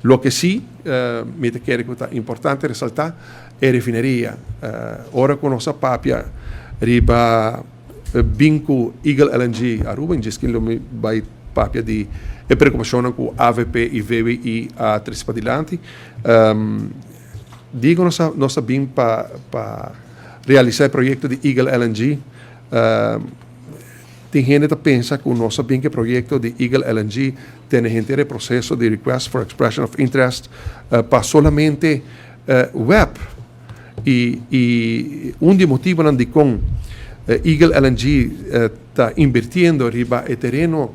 Loke si mi ta kere ku ta importante resaltá, e refineria. Ora ku nos a papia riba bin ku Eagle LNG Aruba, en djis lo mi bai papia di e preokupashonnan ku AVP i VWI a trese padilanti. Digo nos a bin pa realisá e proyekto di Eagle LNG. Tin hende ta pensa ku nos a bin ku e proyekto di Eagle LNG, tin henter e proseso di request for expression of interest pa solamente WEB. I un di e motivonan dikon Eagle LNG ta invirtiendo riba e tereno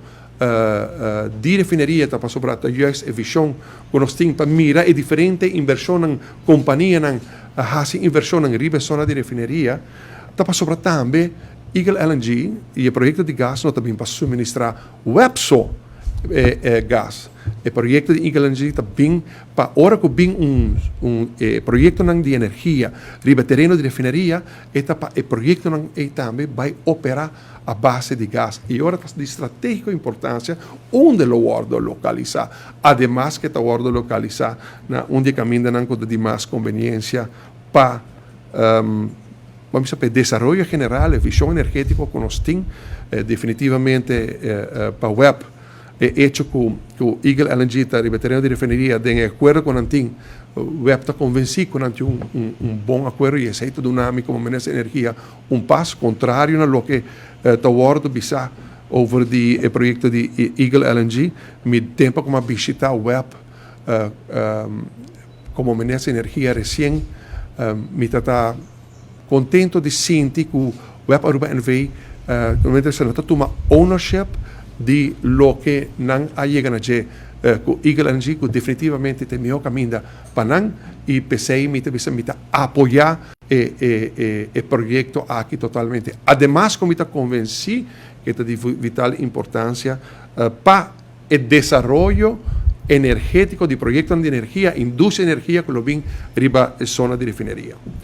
di refineria ta pasobra ta juist e vishon ku nos tin pa mira e diferente invershonnan, kompanianan hasi invershonnan riba e zona di refineria, ta pasobra tambe Eagle LNG i e proyekto di gas no ta bin pa suministrá WEB so gas. E proyekto di Eagle LNG ta bin pa ora ku bin un e proyektonan di energia riba e tereno di refineria, e ta pa e proyektonan ei tambe bai operá a base di gas. I ora ta di stratégiko importansia unda lo wòrdu lokalisá. Ademas ku e ta wòrdu lokalisá na un di e kamindanan ku ta di mas konbeniensia pa, ban bisa, pa e desaroyo general, e vishon energétiko ku nos tin. Definitivamente pa WEB e echo ku Eagle LNG ta riba e tereno di refineria den e akuerdo ku nan tin, WEB ta konvensí ku nan tin un bon akuerdo i esei ta duna mi komo Minister di Energia un pas, kontrario na loke ta wòrdu bisá over di e proyekto di Eagle LNG. Mi tempu ku mi a bishitá WEB komo Minister di Energia resien, mi ta ta kontentu di sinti ku WEB Aruba NV no ta tuma ownership di loke nan a yega na dje ku Eagle LNG, ku definitivamente ta e mihó kaminda pa nan, i p'esei mi ta bisa mi ta apoyá e proyekto aki totalmente. Ademas ku mi ta konvensí ku e ta di vital importansia pa e desaroyo energétiko di proyektonan di energia, industria di energia ku lo bin riba e zona di refineria.